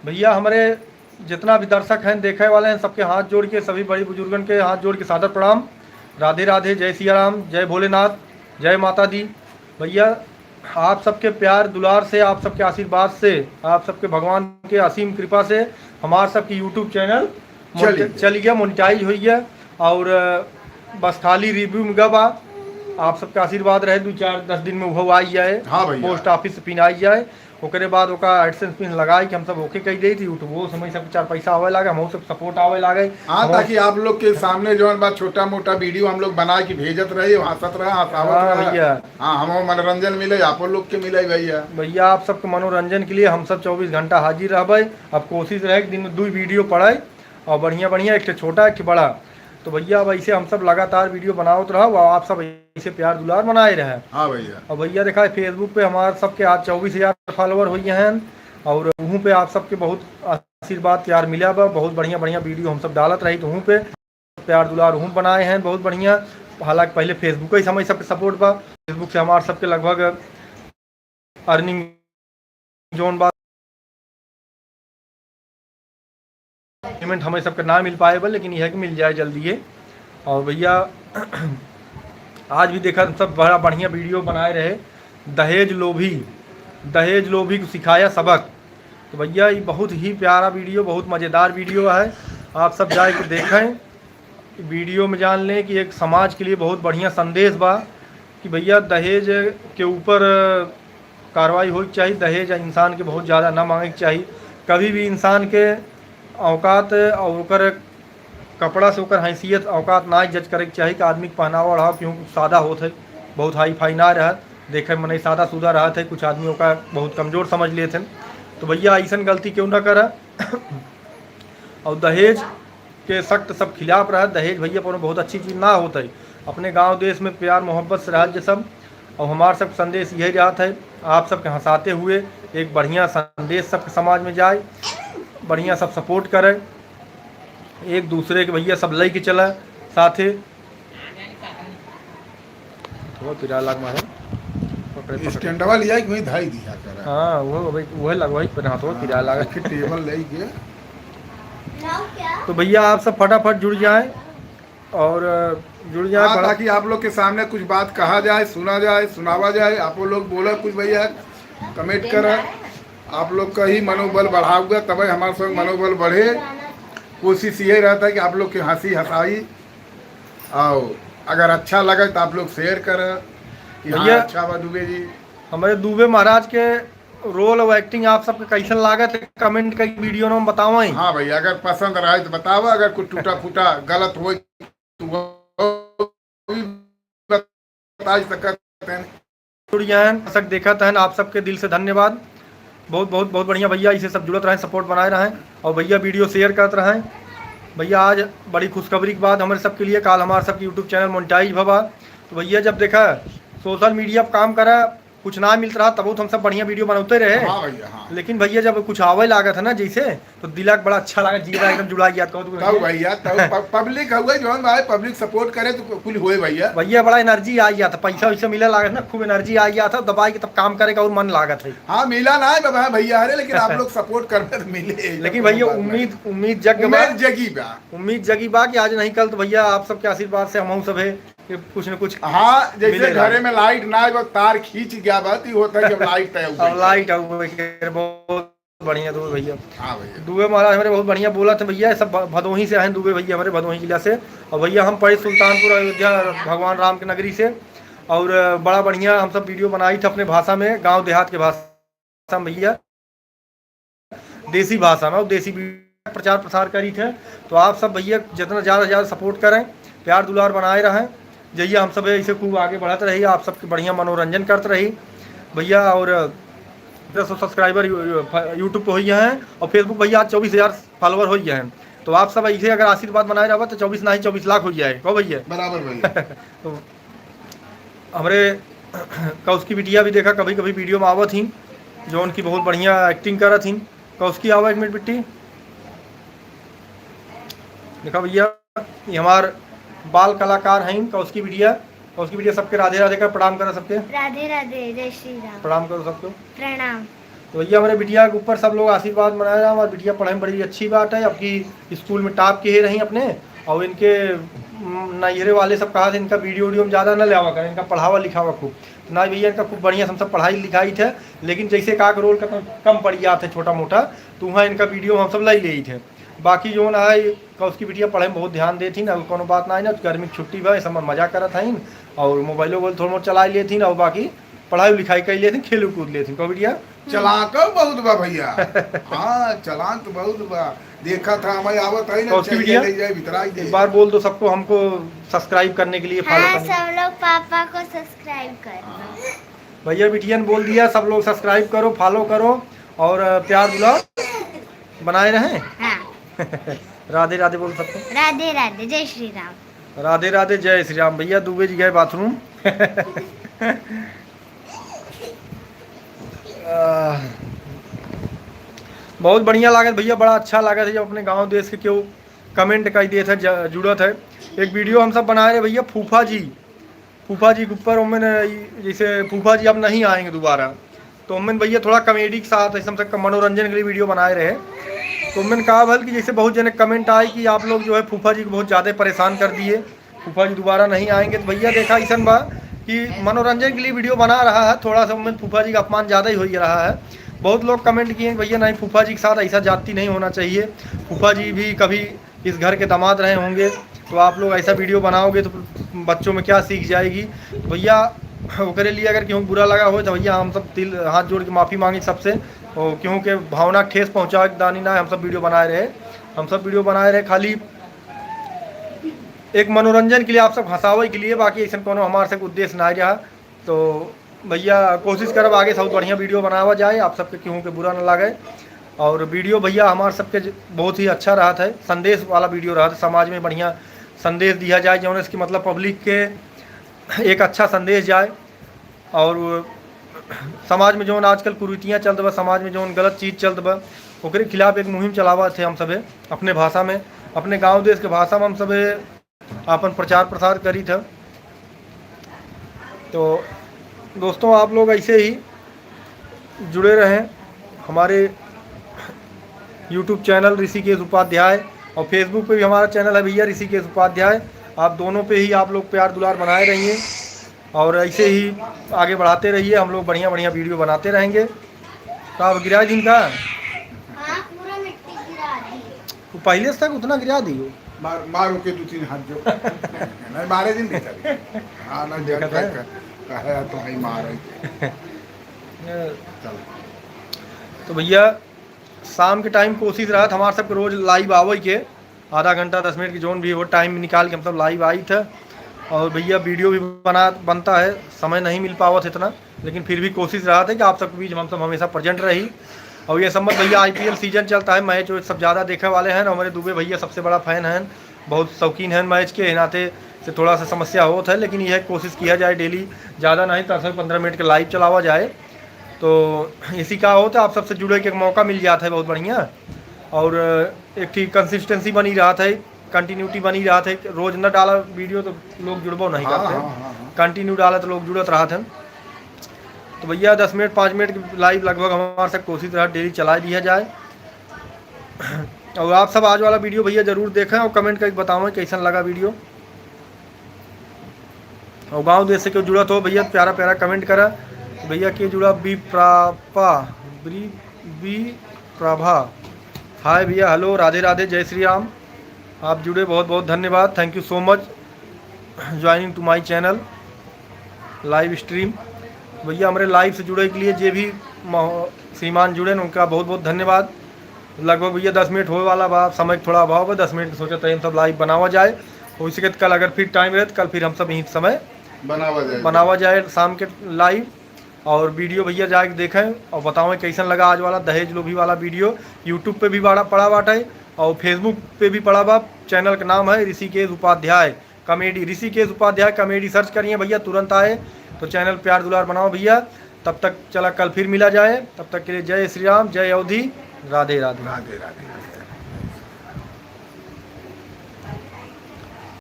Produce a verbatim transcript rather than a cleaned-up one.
भैया, हमरे जितना भी दर्शक हैं, देखे वाले हैं, सबके हाथ जोड़ के, सभी बड़ी बुजुर्गन के हाथ जोड़ के सादर प्रणाम। राधे राधे, जय सिया राम, जय भोलेनाथ, जय माता दी। भैया, आप सबके प्यार दुलार से, आप सबके आशीर्वाद से, आप सबके भगवान के असीम कृपा से हमार सबके YouTube channel चल मोनिटा-, गया। चल गया, monetize होइ गया। और, अ, बस खाली review में गवा, आप सबके आशीर्वाद रहे, दो चार दस दिन में उहो आई जाए, हाँ भैया। Post office से pin आई जाए, ओकरे बाद ओका AdSense pin लगाई कि हम सब OK कई देई, तो YouTube वो समय सब चार पैसा आवे लागे, हमहू सब support आवे लागे। हाँ, हमहू ताकि आप लोग के सामने जौन बा छोटा मोटा video हम लोग बना के भेजत रही, हंसत रहा, हंसावत हाँ रहा। भैया। हाँ, हमहू मनोरंजन मिले, आपो लोग के मिले भैया। भैया, आप सबके मनोरंजन के लिए हम सब चउबीस घंटा हाजिर रहबे। अब कोशिश रहे कि दिन में दुई video पड़े और बढ़िया बढ़िया, एक ठे छोटा, एक ठे बड़ा। तो भैया, अब ऐसे हम सब लगातार video बनावत रहब और आप सब ऐसे प्यार दुलार बनाए रहे। हाँ भैया। और भैया, देखा, Facebook पे हमार सबके आज चउबीस हजार follower होइ हैं और उहूँ पे आप सबके बहुत आशीर्वाद प्यार मिला बा। बहुत बढ़िया बढ़िया video हम सब डालत रही, तो उहूँ पे प्यार दुलार उहूँ बनाए हैं बहुत बढ़िया। हालांकि पहले Facebook ही समय सबके support बा, Facebook से हमार सबके लगभग earning जौन बा, payment हमें सबके ना मिल पाए बा, लेकिन यह कि मिल जाए जल्दी है। और भैया, आज भी देखा, सब बड़ा बढ़िया video बनाए रहे, दहेज लोभी, दहेज लोभी को सिखाया सबक। तो भैया, ये बहुत ही प्यारा video, बहुत मज़ेदार video है, आप सब जाए के देखें। Video में जान लें कि एक समाज के लिए बहुत बढ़िया संदेश बा कि भैया, दहेज के ऊपर कार्रवाई होए के चाही। दहेज इंसान के बहुत ज़्यादा ना मांगे के चाही। कभी भी इंसान के औकात और ओकर कपड़ा से ओकर हैसियत, औकात ना judge करे के चाही कि आदमी के पहनावा ओढ़ावा क्यों सादा होत है, बहुत high-fi ना रहत, देखे में मनई सादा सुदा रहत है, कुछ आदमी ओका बहुत कमजोर समझ लेत हैं। तो भैया, ऐसन गलती क्यों ना करा। और दहेज के सख्त सब खिलाफ रहत। दहेज भैया पर बहुत अच्छी चीज ना होत है। अपने गांव देश में प्यार मोहब्बत से रहत जे सब। और हमार सब संदेश यही रहत है, आप सबके हंसाते हुए एक बढ़िया संदेश सबके समाज में जाए, बढ़िया सब support करे, एक दूसरे के भैया सब लेके चले साथे। वो किराया लाग मारे। पकड़े, पकड़े। Stand-वा लिया कि वहीं धाई दिया करा। हाँ, वो भाई, वही लग, वही पर हाथ, वो किराया लाग। फिर table ले गए। तो भैया, आप सब फटाफट जुड़ जाएं और जुड़ जाएं, हाँ, बड़ा ताकि आप लोग के सामने कुछ बात कहा जाए, सुना जाए, सुनावा जाए। आप लोग बोला कुछ भैया, comment करा। आप लोग का ही मनोबल बढ़ाऊगा, तबे हमारे सब मनोबल बढ़े। कोशिश यही रहता है कि आप लोग के हंसी हंसाई आओ, अगर अच्छा लगे तो आप लोग share कर कि हाँ, भैया, अच्छा बा दुबे जी। हमारे दुबे महाराज के role और acting आप सबके कैसन लागत है, comment करके video में बतावें। हाँ भैया, अगर पसंद रहे तो बतावा, अगर कुछ टूटा फूटा गलत हो तो वो भी बता सकते हैं। जुड़ जाएं, दर्शक देखत हैं, आप सबके दिल से धन्यवाद। बहुत, बहुत, बहुत बढ़िया भैया, इसे सब जुड़त रहें, support बनाए रहें और भैया video share करत रहें। भैया, आज बड़ी खुशखबरी के बाद हमारे सबके लिए, काल हमारे सबके YouTube channel monetize भवा। तो भैया, जब देखा social media पे काम करा, कुछ ना मिलत रहा, तब तो हम सब बढ़िया video बनौते रहे। हाँ भैया, हाँ। लेकिन भैया, जब कुछ आवे लागत है ना, जैसे तो दिला के बड़ा अच्छा लगा, जीवा एकदम जुड़ा गया। तब तब भैया, तब प-, public हुए जौन भाई, public support करे तो कुल होए भैया। भैया बड़ा energy आ गया था, पैसा वैसा मिले लागत ना, खूब energy आ गया था, दबाई के तब काम करे का और मन लागत है। हाँ, मिला ना है बाबा भैया, अरे लेकिन आप लोग support करबे तो मिले। लेकिन भैया, उम्मीद, उम्मीद जग बा। उम्मीद जगी बा। उम्मीद जगी बा कि आज नहीं कल तो भैया, आप सबके आशीर्वाद से हमहू सब है कि कुछ न कुछ हाँ, जैसे मिले घरे लागे। में light ना है, वो तार खींच गया बा, तो ये होता है कि अब light है, अब light है, वो बहुत बढ़िया दो भैया। हाँ भैया। दुबे महाराज हमारे बहुत बढ़िया बोलत हैं भैया, सब भ-, भदोही से आए हैं दुबे भैया हमारे, भदोही जिला से। और भैया हम पड़े सुल्तानपुर अयोध्या भगवान राम के नगरी से। और बड़ा बढ़िया हम सब video बनाई थे अपने भाषा में, गांव देहात के भाषा में भैया, देसी भाषा में, और देसी प्रचार प्रसार करी थे। तो आप सब भैया जितना ज़्यादा से ज़्यादा support करें, प्यार दुलार बनाए रहें, जहिया हम सब ऐसे खूब आगे बढ़त रही, आप सबके बढ़िया मनोरंजन करत रही भैया। और दस सौ subscriber यू-, यू-, फ-, YouTube पे हुई हैं और Facebook भैया आज चउबीस हजार follower हुई हैं। तो आप सब ऐसे अगर आशीर्वाद बनाए रहबा तो चउबीस नाही चउबीस लाख हो जाए, कहो भैया। बराबर भैया। तो हमरे कौशकी बिटिया भी देखा कभी कभी video में आवत ही, जो उनकी बहुत बढ़िया acting करत ही। कौशकी आवा एक मिनट बिट्टी। देखा भैया, ये हमार बाल कलाकार हैं कौशकी बिटिया। कौशकी बिटिया सबके राधे राधे का, प्रणाम करा सबके। राधे राधे, जय श्री राम। प्रणाम करो सबके। प्रणाम। तो भैया, हमरे बिटिया के ऊपर सब लोग आशीर्वाद बनाए रहा। हमार बिटिया पढ़े में बड़ी अच्छी बात है, अबकी स्कूल में टॉप किहे रही अपने। और इनके, उम, नैहरे वाले सब कहा थे, इनका वीडियो वीडियो में ज़्यादा न ले आवा करें, इनका पढ़ावा लिखावा खूब। तो ना भैया, इनका खूब बढ़िया से हम सब पढ़ाई लिखाई थे, लेकिन जैसे का के रोल का तो कम पड़ गया थे छोटा मोटा, तो वहाँ इनका वीडियो हम सब ले ले थे। बाकी जो ना है, कौशिक की बिटिया पढ़े में बहुत ध्यान देथिन, अब कोनो बात ना है ना, गर्मी की छुट्टी बा, इस समय मजा करत हइन, और मोबाइलो वोबाइल थोड़ा बहुत चला लेथिन, और बाकी पढ़ाई लिखाई कर लेथिन, खेल कूद लेथिन। कहो बिटिया? चलाक बहुत बा भैया। हाँ, चलाक तो बहुत बा। देखा था, हमें आवत है ना, कौशिक चाहिए बिटिया, ले जाए, भितराई दे। एक बार बोल दो सबको, हमको सब्सक्राइब करने के लिए, फॉलो हाँ, करने के लिए। सब लोग पापा को सब्सक्राइब कर दो। भैया बिटिया ने बोल दिया, सब लोग सब्सक्राइब करो, फॉलो करो और, अ, प्यार दुलार बनाए रहें। हाँ। राधे राधे बोल सकते हैं। राधे राधे, जय श्री राम। राधे राधे, जय श्री राम। भैया दुबे जी गए बाथरूम। आह, बहुत बढ़िया लागत भैया, बड़ा अच्छा लागत है जब अपने गाँव देश के केहू कमेंट कई देत है, ज-, जुड़त है। एक वीडियो हम सब बनाए रहे भैया, फूफा जी, फूफा जी के ऊपर। उनमें न, ई, जैसे फूफा जी अब नहीं आएंगे दोबारा, तो उनमें भैया थोड़ा कॉमेडी के साथ ऐसे हम सब मनोरंजन के लिए वीडियो बनाए रहे। तो उनमें कहा भल कि जैसे बहुत जने कमेंट आए कि आप लोग जो है फूफा जी को बहुत ज़्यादा परेशान कर दिए, फूफा जी दोबारा नहीं आएंगे। तो भैया देखा ऐसन बा कि मनोरंजन के लिए वीडियो बना रहा है, थोड़ा सा उनमें फूफा जी का अपमान ज़्यादा ही हो ही रहा है। बहुत लोग कमेंट किए कि भैया नहीं, फूफा जी के साथ ऐसा जाती नहीं होना चाहिए, फूफा जी भी कभी इस घर के दामाद रहे होंगे, तो आप लोग ऐसा वीडियो बनाओगे तो बच्चों में क्या सीख जाएगी। तो भैया ओकरे लिए अगर केहू बुरा लगा हो तो भैया हम सब दिल हाथ जोड़ के माफ़ी मांगे सबसे, और क्योंकि भावना ठेस पहुँचा दानी ना हम सब वीडियो बनाए रहे, हम सब वीडियो बनाए रहे खाली एक मनोरंजन के लिए, आप सब हंसावे के लिए, बाकी ऐसा कोनो हमारे से उद्देश्य ना रहा। तो भैया कोशिश करब आगे से बहुत बढ़िया वीडियो बनावा जाए, आप सबके केहू के बुरा ना लागे। और वीडियो भैया हमार सबके ज-, बहुत ही अच्छा रहत है, संदेश वाला वीडियो रहत है, समाज में बढ़िया संदेश दिया जाए, जौन इसकी मतलब पब्लिक के एक अच्छा संदेश जाए। और समाज में जौन आजकल कुरीतियाँ चलत बा, समाज में जौन गलत चीज़ चलत बा, ओकरे खिलाफ एक मुहिम चलावत है हम सभे अपने भाषा में, अपने गाँव देश के भाषा में हम सभे आपन प्रचार प्रसार करी था। तो दोस्तों, आप लोग ऐसे ही जुड़े रहें हमारे YouTube चैनल ऋषिकेश उपाध्याय, और Facebook पे भी हमारा चैनल है भैया ऋषिकेश उपाध्याय। आप दोनों पे ही आप लोग प्यार दुलार बनाए रहिए और ऐसे ही आगे बढ़ाते रहिए, हम लोग बढ़िया बढ़िया वीडियो बनाते रहेंगे। तो आप गिरा दिन का हाँ, पूरा मिट्टी गिरा दी। वो पहले से तक उतना गिरा दी हो। मार, मार ओके दो तीन हाथ जो। नहीं, मारे दिन भीतर। हाँ, ना देखा जान था? का, का, का है तो वहीं मार है। चलो। तो भैया, शाम के टाइम कोशिश रहत हमार सबके रोज लाइव आवे के, आधा घंटा, दस मिनट के जौन भी हो टाइम निकाल के हम सब लाइव आई थे। और भैया वीडियो भी बना, बनता है, समय नहीं मिल पावत इतना, लेकिन फिर भी कोशिश रहत है कि आप सबके बीच हम सब हमेशा प्रेजेंट रही। और ये समझ भैया, आईपीएल सीजन चलता है, मैच वैच सब ज़्यादा देखे वाले हैं, और हमारे दुबे भैया सबसे बड़ा फैन हैं, बहुत शौकीन हैं मैच के, नाते से थोड़ा सा समस्या होत है, लेकिन यह कोशिश किया जाए डेली, ज़्यादा नहीं, दस से पन्द्रह मिनट के लाइव चलावा जाए। तो इसी का होता है, आप सबसे जुड़े के एक मौका मिल जाता है बहुत बढ़िया, और एक ठीक कंसिस्टेंसी बनी रहत है, कंटिन्यूटी बनी रहत है। रोज न डाला वीडियो तो लोग जुड़बो नहीं हाँ, करते। हाँ, हाँ, हाँ। कंटिन्यू डाला तो लोग जुड़त रहत हैं। तो भैया, दस मिनट, पाँच मिनट के लाइव लगभग हमारे से कोशिश रहा डेली चला दिया जाए। और आप सब आज वाला वीडियो भैया जरूर देखें और कमेंट करके बतावें कैसन लगा वीडियो। और गाँव देश से क्यों जुड़त हो भैया, प्यारा प्यारा कमेंट करा। भैया के जुड़ा बी प्रापा, ब्री, बी प्रभा। हाय भैया, हेलो, राधे राधे, जय श्री राम। आप जुड़े, बहुत बहुत धन्यवाद, thank you so much joining to my channel live stream। भैया, हमरे लाइव से जुड़े के लिए जे भी महो-, श्रीमान जुड़े न, उनका बहुत बहुत धन्यवाद। लगभग भैया दस मिनट होए वाला बा, समय के थोड़ा अभाव बा, दस मिनट के सोचत है हम सब लाइव बनावा जाए। हो सके तो कल अगर फिर टाइम रहे तो कल फिर हम सब यहीं समय बनावा जाए। बनावा जाए शाम के लाइव। और वीडियो भैया जाके देखें और बतावें कैसन लगा आज वाला दहेज लोभी वाला वीडियो। YouTube पे भी बड़ा पड़ा बाटे और Facebook पे भी पड़ा बा। चैनल का नाम है ऋषिकेश उपाध्याय कॉमेडी, ऋषिकेश उपाध्याय कॉमेडी सर्च करिए भैया, तुरंत आए। तो चैनल प्यार दुलार बनाओ भैया। तब तक चला कल फिर मिला जाए, तब तक के लिए जय श्री राम, जय अवधी, राधे राधे। राधे राधे।